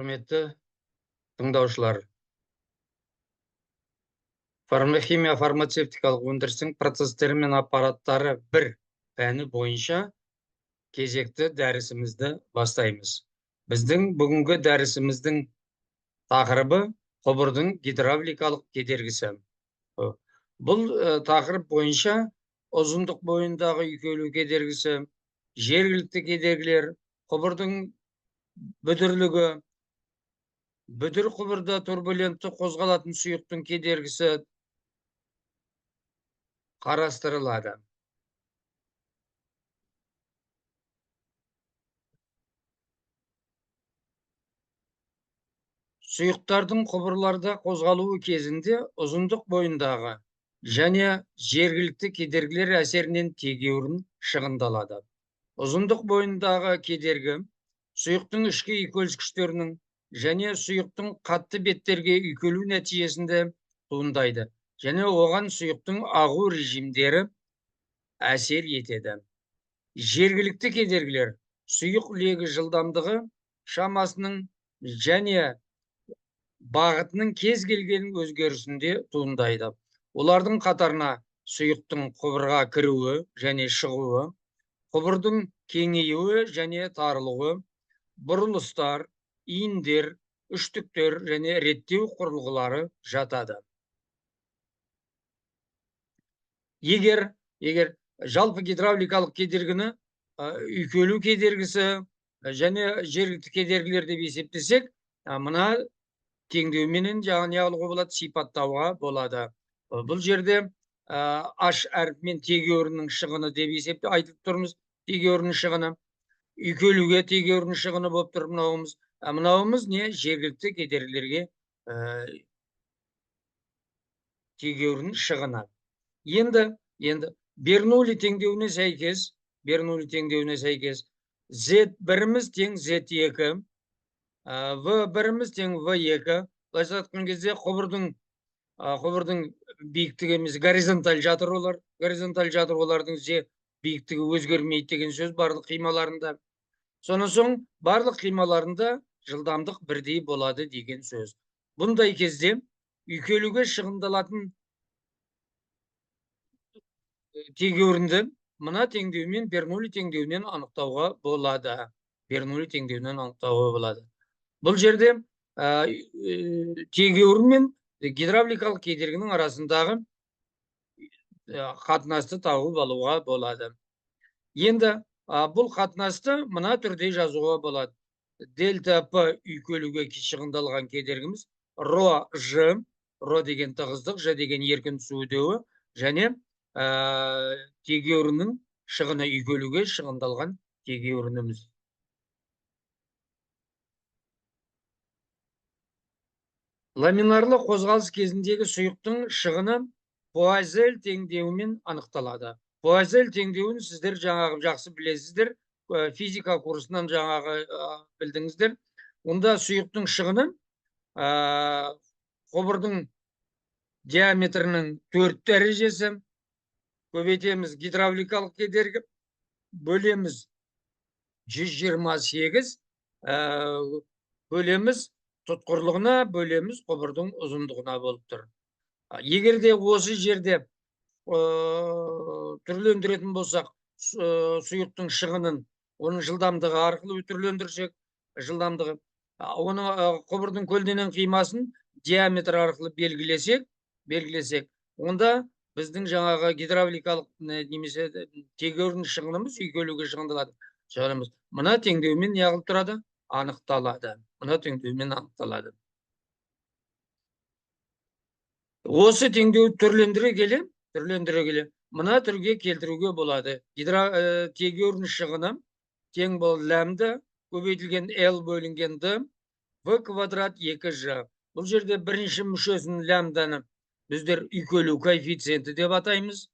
Құрметті тыңдаушылар, фармахимия фармацевтикалық өндірістің процестері мен аппараттары бір пәні бойынша кезекті дәрісімізді бастаймыз. Біздің бүгінгі дәрісіміздің тақырыбы құбырдың гидравликалық кедергісі. Бұл тақырып бойынша ұзындық бойындағы үйкелу кедергісі, жергілікті кедергілер, құбырдың бүдірлігі, бүдір құбырда турбулентті қозғалатын сұйықтың кедергісі қарастырылады. Сұйықтардың құбырларда қозғалуы кезінде ұзындық бойындағы және жергілікті кедергілер әсерінен тегеурін шығындалады. Ұзындық бойындағы кедергі сұйықтың ішкі үйкеліс күштерінің және сұйықтың қатты беттерге үйкелу нәтижесінде туындайды және оған сұйықтың ағу режимдері әсер етеді. Жергілікті кедергілер сұйық легі жылдамдығы шамасының және бағытының кез келген өзгерісінде туындайды. Олардың қатарына сұйықтың құбырға кіруі және шығуы, құбырдың кеңеюі және тарылуы, бұрылыстар, иіндер, үштіктер және реттеу құрылғылары жатады. Егер жалпы гидравликалық кедергіні үйкелу кедергісі және жергілікті кедергілер деп есептесек, мына теңдеуменен жаңа не алуға болады, сипаттауға болады. Бұл жерде H әрпімен тегеуріннің шығыны деп есепте айтып тұрмыз. Тегеуріннің шығыны үйкелуге тегеуріннің шығыны болып тұр мынауымыз. Мынауымыз не? Жергілікті кедергілерге тегеурін шығыны. Енді Бернулли теңдеуіне сәйкес, Z біріміз тең Z2, V біріміз тең V2. Былайша айтқан кезде құбырдың биіктігі емес, горизонталь жатыр олар. Горизонталь жатыр, олардың Z биіктігі өзгермейді деген сөз барлық қималарында. Сонан соң барлық қималарында жылдамдық бірдей болады деген сөз. Бұндай кезде үйкелуге шығындалатын тегеурінді мына теңдеумен, Бернулли теңдеуінен анықтауға болады. Бернулли теңдеуінен анықтауға болады. Бұл жерде тегеурін мен гидравликалық кедергінің арасындағы қатынасты тауып алуға болады. Енді бұл қатынасты мына түрде жазуға болады. Дельта П үйкелуге шығындалған кедергіміз, ро Ж, ро деген тығыздық, Ж деген еркін түсу үдеуі және тегеуріннің шығыны, үйкелуге шығындалған тегеурініміз. Ламинарлы қозғалыс кезіндегі сұйықтың шығыны Пуазель теңдеуімен анықталады. Пуазель теңдеуін сіздер жаңағы жақсы білесіздер, физика курсынан жаңағы білдіңіздер. Онда сұйықтың шығыны құбырдың диаметрінің 4 дәрежесі, көбейтеміз гидравликалық кедергі, бөлеміз 128, бөлеміз тұтқырлығына, бөлеміз құбырдың ұзындығына болып тұр. Егер де осы жерде түрлендіретін болсақ, сұйықтың шығынын оның жылдамдығы арқылы түрлендірсек, жылдамдығы, оның құбырдың көлденең қимасын диаметр арқылы белгілесек, онда біздің жаңағы гидравликалық немесе тегеурін шығынымыз үйкелуге шығындалады. Шығынымыз мына теңдеумен неғылып тұрады? Анықталады. Мына теңдеумен анықталады. Осы теңдеуді түрлендіре келе мына түрге келтіруге болады. Тегеурін шығыны тең бол лямбда көбейтілген L бөлінген D V квадрат 2Ж. Бұл жерде бірінші мүшесін лямбданы біздер үйкелу коэффициенті деп атаймыз.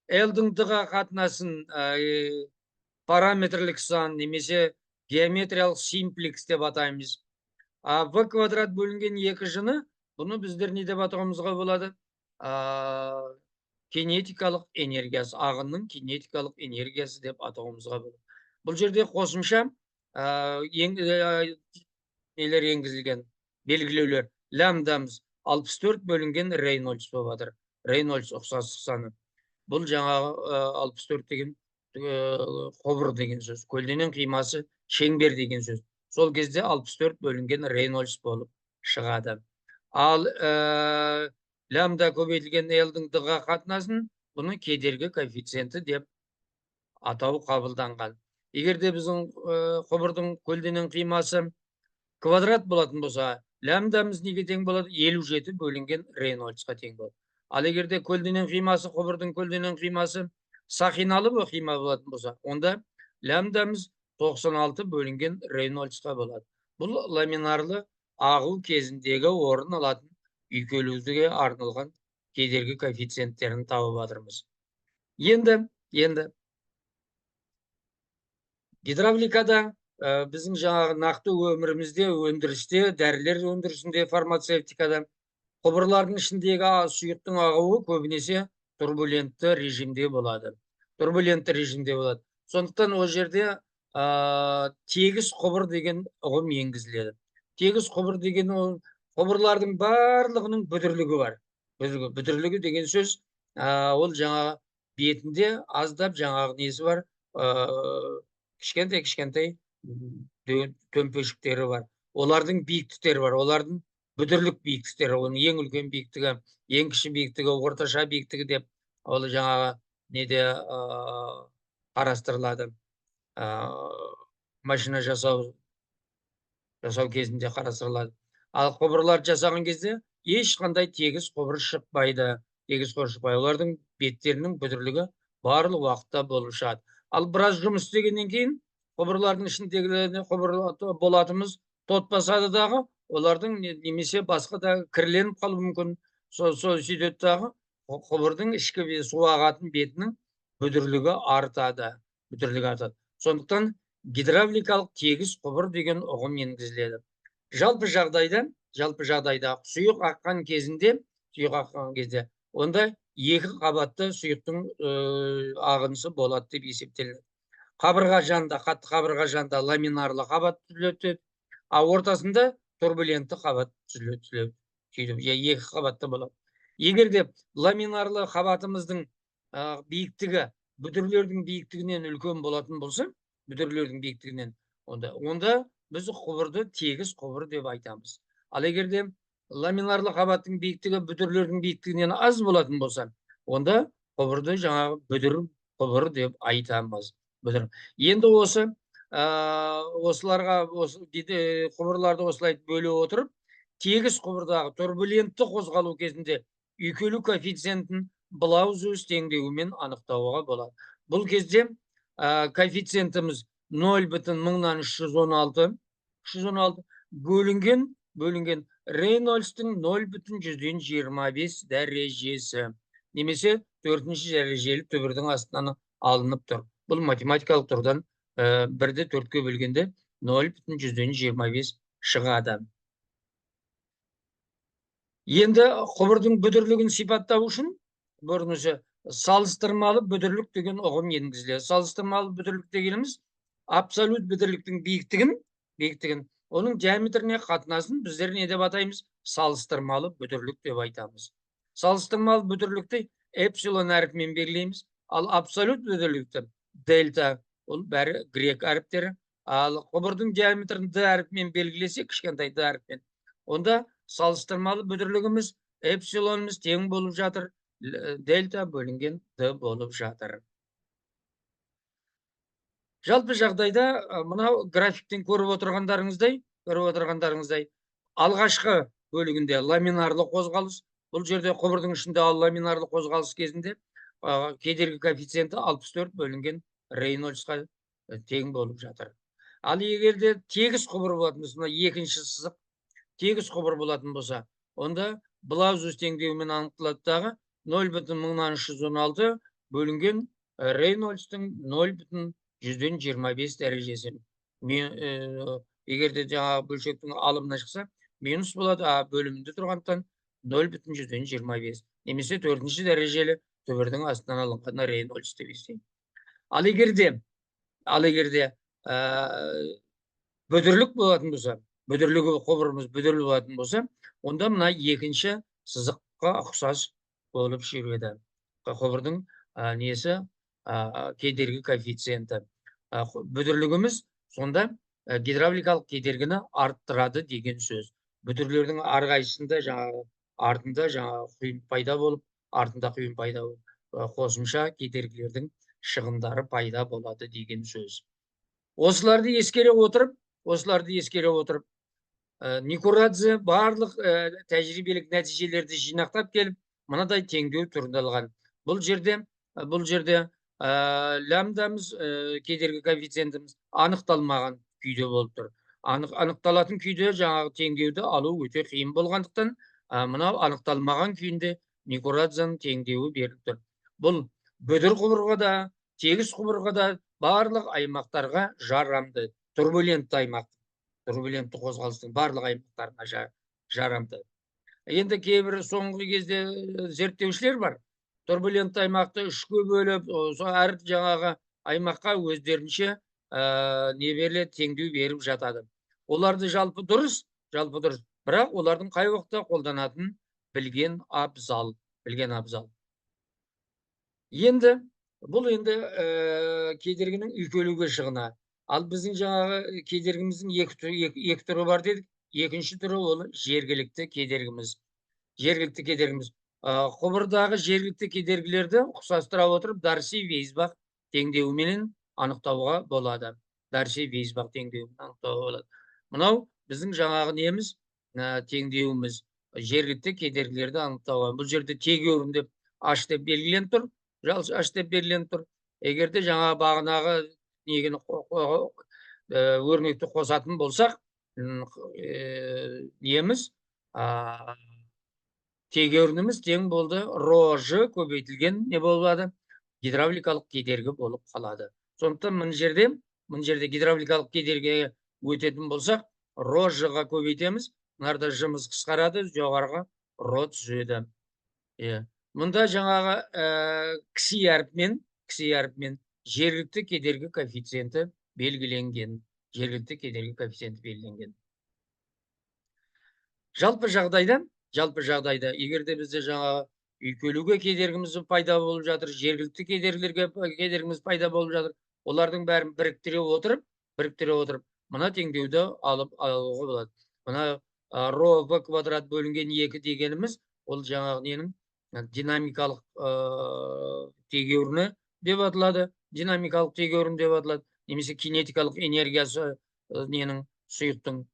L-дің D-ға қатынасын параметрлік сан немесе геометриялық симплекс деп атаймыз. А V квадрат бөлінген 2Ж-ны бұны біздер не деп атауымызға болады? Кинетикалық энергиясы, ағынның кинетикалық энергиясы деп атауымызға болады. Бұл жерде қосымша нелер енгізілген, белгілеулер. Лямбдамыз 64 бөлінген Рейнольдс болып жатыр. Рейнольдс ұқсастық саны. Бұл жаңағы 64 деген құбыр деген сөз. Көлденең қимасы шеңбер деген сөз. Сол кезде 64 бөлінген Рейнольдс болып шығады. Ал лямбда көбейтілген L-дің D-ға қатынасын, бұны кедергі коэффициенті деп атау қабылданған. Егер де біздің құбырдың көлденең қимасы квадрат болатын болса, лямбдамыз неге тең болады? 57 бөлінген Рейнольдсқа тең болады. Ал егер де көлденең қимасы, құбырдың көлденең қимасы сақиналы қима болатын болса, онда лямбдамыз 96 бөлінген Рейнольдсқа болады. Бұл ламинарлы ағу кезіндегі орын алатын үйкелуге арналған кедергі коэффициенттерін тауып жатырмыз. Енді гидравликада біздің жаңағы нақты өмірімізде, өндірісте, дәрілер өндірісінде, фармацевтикада құбырлардың ішіндегі сұйықтың ағуы көбінесе турбулентті режимде болады. Турбулентті режимде болады. Сондықтан ол жерде тегіс құбыр деген ұғым енгізіледі. Тегіс құбыр деген ол құбырлардың барлығының бүдірлігі бар. Бүдірлігі деген сөз, ол жаңағы бетінде аздап жаңағы несі бар, кішкентай кішкентай төмпешіктері бар. Олардың биіктіктері бар. Олардың бүдірлік биіктіктері, оның ең үлкен биіктігі, ең кіші биіктігі, орташа биіктігі деп ол жаңағы неде қарастырылады. Машина жасау кезінде қарастырылады. Ал құбырлар жасаған кезде ешқандай тегіс құбыр шықпайды. Тегіс құбыр шықпайды. Олардың беттерінің бүдірлігі барлық уақытта болып шығады. Ал біраз жұмыс істегеннен кейін құбырлардың ішіндегі құбыр болатымыз тот басады дағы, олардың немесе басқа да кірленіп қалуы мүмкін. Сол сөйтеді дағы, құбырдың ішкі су ағатын бетінің бүдірлігі артады. Бүдірлігі артады. Сондықтан гидравликалық тегіс құбыр деген ұғым енгізіледі. Жалпы жағдайда сұйық аққан кезінде, сұйық аққан кезде онда екі қабатты сұйықтың ағынысы болады деп есептелінеді. Қабырға жанында, қатты қабырға жанында ламинарлы қабат түзіледі, ал ортасында турбулентті қабат түзіледі. Сөйтіп, екі қабатты болады. Егер де ламинарлы қабатымыздың биіктігі бүдірлердің биіктігінен үлкен болатын болса, бүдірлердің биіктігінен, онда біз құбырды тегіс құбыр деп айтамыз. Ал егер де ламинарлы қабаттың биіктігі бүдірлердің биіктігінен аз болатын болса, онда құбырды жаңағы бүдір құбыр деп айтамыз. Бүдір. Енді осы осыларға, осы құбырларды осылай бөле отырып, тегіс құбырдағы турбулентті қозғалу кезінде үйкелу коэффициентін Блаузиус теңдеуімен анықтауға болады. Бұл кезде коэффициентіміз нөл бүтін мыңнан үш жүз он алты, үш жүз он алты бөлінген Рейнольдстың нөл бүтін жүзден жиырма бес дәрежесі немесе төртінші дәрежелі түбірдің астынан алынып тұр. Бұл математикалық тұрғыдан, бірді төртке бөлгенде нөл бүтін жүзден жиырма бес шығады. Енді құбырдың бүдірлігін сипаттау үшін бұрынғы салыстырмалы бүдірлік деген ұғым енгізіледі. Салыстырмалы бүдірлік дегеніміз абсолют бүдірліктің биіктігін оның диаметріне қатынасын біздер не деп атаймыз? Салыстырмалы бүдірлік деп айтамыз. Салыстырмалы бүдірлікті эпсилон әрпімен белгілейміз, ал абсолют бүдірлікті дельта, ол бәрі грек әріптері. Ал құбырдың диаметрін д әрпімен белгілесек, кішкентай д әрпімен, онда салыстырмалы бүдірлігіміз эпсилонымыз тең болып жатыр, дельта бөлінген д болып жатыр. Жалпы жағдайда мынау графиктен көріп отырғандарыңыздай, алғашқы бөлігінде ламинарлы қозғалыс, бұл жерде құбырдың ішінде ламинарлы қозғалыс кезінде кедергі коэффициенті 64 бөлінген Рейнольдсқа тең болып жатыр. Ал егер де тегіс құбыр болатын болса, мына екінші сызық тегіс құбыр болатын болса, онда Блаузиус теңдеуімен анықталады дағы нөл бүтін мыңнан үш жүз он алты бөлінген Рейнольдстың нөл бүтін жүзден жиырма бес дәрежесі. Егер де жаңағы бөлшектің алымына шықса, минус болады, а бөлімінде тұрғандықтан нөл бүтін жүзден жиырма бес немесе төртінші дәрежелі түбірдің астынан алынған Рейнольдс деп есептейміз. Ал егер де бүдірлік болатын болса, Бүдірлігі құбырымыз бүдірлі болатын болса, онда мына екінші сызыққа ұқсас болып жүреді. Құбырдың несі, кедергі коэффициенті. Бүдірлігіміз сонда гидравликалық кедергіні арттырады деген сөз. Бүдірлердің әрқайсысында жаңағы артында жаңағы құйын пайда болып, артында құйын пайда болып, қосымша кедергілердің шығындары пайда болады деген сөз. Осыларды ескере отырып, Никурадзе барлық тәжірибелік нәтижелерді жинақтап келіп, мынадай теңдеу түрінде алған. Бұл жерде лямбдамыз, кедергі коэффициентіміз анықталмаған күйде болып тұр. Анықталатын күйде жаңағы теңдеуді алу өте қиын болғандықтан, мынау анықталмаған күйінде Никурадзаның теңдеуі беріліп тұр. Бұл бүдір құбырға да, тегіс құбырға да, барлық аймақтарға жарамды. Турбулентті аймақ, турбулентті қозғалыстың барлық аймақтарына жарамды. Енді кейбір соңғы кезде зерттеушілер бар. Турбулентті аймақты үшке бөліп, әр жаңағы аймаққа өздерінше не беріледі, теңдеу беріп жатады. Оларды жалпы дұрыс. Бірақ олардың қай уақытта қолданатынын білген абзал, Енді бұл енді кедергінің үйкелуге шығыны. Ал біздің жаңағы кедергіміздің екі түрі бар дедік. Екінші түрі ол жергілікті кедергіміз. Жергілікті кедергіміз. Құбырдағы жергілікті кедергілерді ұқсастыра отырып Дарси-Вейсбах теңдеуіменен анықтауға болады. Дарси-Вейсбах теңдеуімен анықтауға болады. Мынау біздің жаңағы неміз, теңдеуіміз жергілікті кедергілерді анықтауға. Бұл жерде тегеурін деп H деп белгіленіп тұр. H деп белгіленіп тұр. Егер де жаңа бағанағы негені өрнекті қосатын болсақ, неміз тегеурініміз тең болды. Ро Ж көбейтілген не болады? Гидравликалық кедергі болып қалады. Сондықтан мына жерде гидравликалық кедергіге өтетін болсақ, ро Ж-ға көбейтеміз. Мынарда Ж-мыз қысқарады, жоғарыға ро түседі. Мұнда жаңағы кси әрпімен жергілікті кедергі коэффициенті белгіленген. Жергілікті кедергі коэффициенті белгіленген. Жалпы жағдайда, егер де бізде жаңағы үйкелуге кедергіміз пайда болып жатыр, жергілікті кедергілерге кедергіміз пайда болып жатыр, олардың бәрін біріктіре отырып, мына теңдеуді алып алуға болады. Мына ро в квадрат бөлінген 2 дегеніміз, ол жаңағы ненің динамикалық тегеуріні деп аталады, динамикалық тегеурін деп аталады, немесе кинетикалық энергиясы ненің сұйықтың,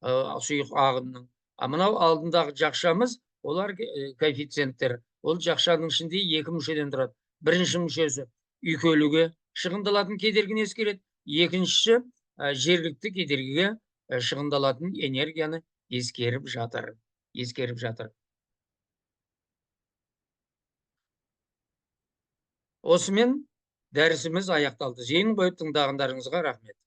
сұйық ағынның. А мынау алдындағы жақшамыз, олар коэффициенттер. Ол жақшаның ішінде екі мүшеден тұрады. Бірінші мүшесі үйкелуге шығындалатын кедергіні ескереді, екіншісі жергілікті кедергіге шығындалатын энергияны ескеріп жатыр. Осымен дәрісіміз аяқталды. Зейін қойып тыңдағандарыңызға рахмет.